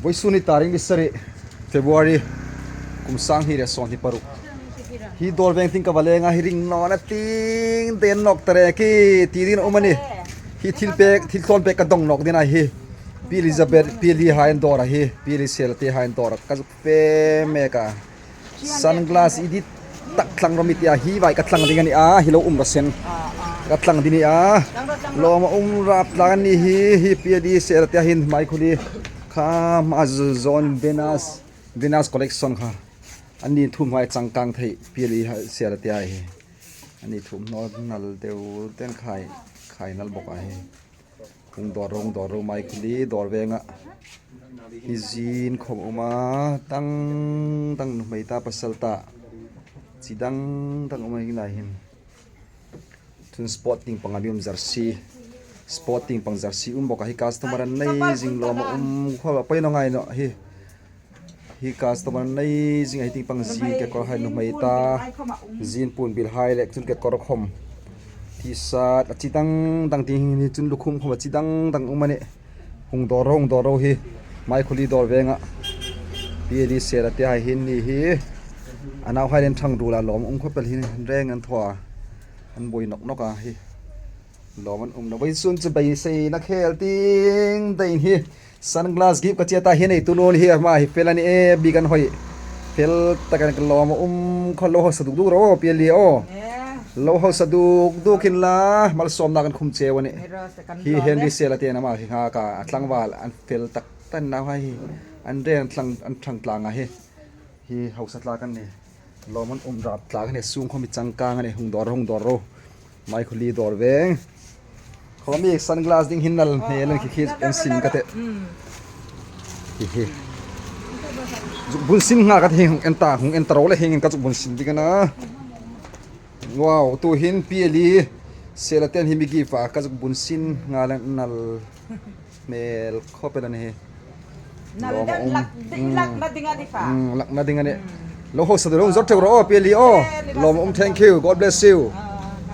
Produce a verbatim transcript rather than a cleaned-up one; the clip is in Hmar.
Vawisun hi tarik ni sari February kum sang hni le sawmhni paruk. Hi Dawrveng tieng ka va leng a, hi ring nawna tieng den nawk ta reng ki ti ding a um a nih. Hi thil pek, thil thlawn pek ka dawng nawk ding a hi. Pi Elizabeth, Pi Eli hai an dawr a hi. Pi Eli Sela te hai an dawr a. Ka zuk fe mek a. Sunglass i dit tak tlang rawh mi tia, hi vai ka tlang ding a nih a, hi lo um rawh sien. Ka tlang ding a nih a. Lawm a um rap tlang a ni hi, hi Pi Eli Sela te hin Maikhuli kha ma zon Venus, Venus Collection kha. An ni thum hai changkang thei Pi Eli Sela te hi. An ni thum naw nal deu ten khai, khai nal bawk a hi. Hung dawr ro, hung dawr ro, Maikhuli Dawrveng a. Hi zin khom um a, dang dang nuhmei ta pasal ta. Chi dang dang um a hi lai hin. Chun sport tieng pang a mi um jersey. Sport tieng pang jersey um bawk a hi customer an nei zing lawm a um khawp a poi naw ngai naw hi. Hi customer nei zing a hi tieng pang zin kekawr hai nuhmei ta. Zin puon bil hai le chun kekawr khom. T-shirt a chi dang dang tieng hi chun lukhum khom a chi dang dang um a nih. Hung dawr ro, hung dawr ro hi. Maikhuli Dawrveng a. Pi Eli Sela te hai hin ni hi. A nau hai le an thang dul a lawm um khawp el hin reng an thaw a. An buoi nawk nawk a hi. Lawm an um naw. Vawisun chu beiseina khel tieng dai hi. Sunglass gift ka che ta hi, neitu nun hi ama hi fel a ni e, bik an hoi. Fel tak a ni, ka lawm a um kha, lo hausa duk duk ro, Pi Eli aw. Lo hausa duk duk inla, malsawmna kan khum cheu a nih. Hi Henry Sela te an ama hi nghak a, a tlangval an fel tak tak an nau hai hi. An reng an thang, an thang tlang a hi. Hi hausa tlak an nih. Lawm an um rap tlak a nih, sung khom hi changkang a nih, hung dawr, hung dawr ro. Maikhuli Dawrveng. Khom hi sunglass ding hin nal hmel an khi khi an sin ka ti. Hi hi. Zuk bun sin nghal ka ti, hung en ta, hung en ta ro le hin ka zuk bun sin ding a na. Wow, tu hin Pi Eli Sela te hi mi gift a, ka zuk bun sin nghal an nal. Hmel khawp el a ni hi. Nal lawm a um. Lak ding, lak na ding a ni kha. Mm, lak na ding a nih. Lo hausa duk ro, zor theu ro, Pi Eli aw. Lawm a um, thank you. God bless you.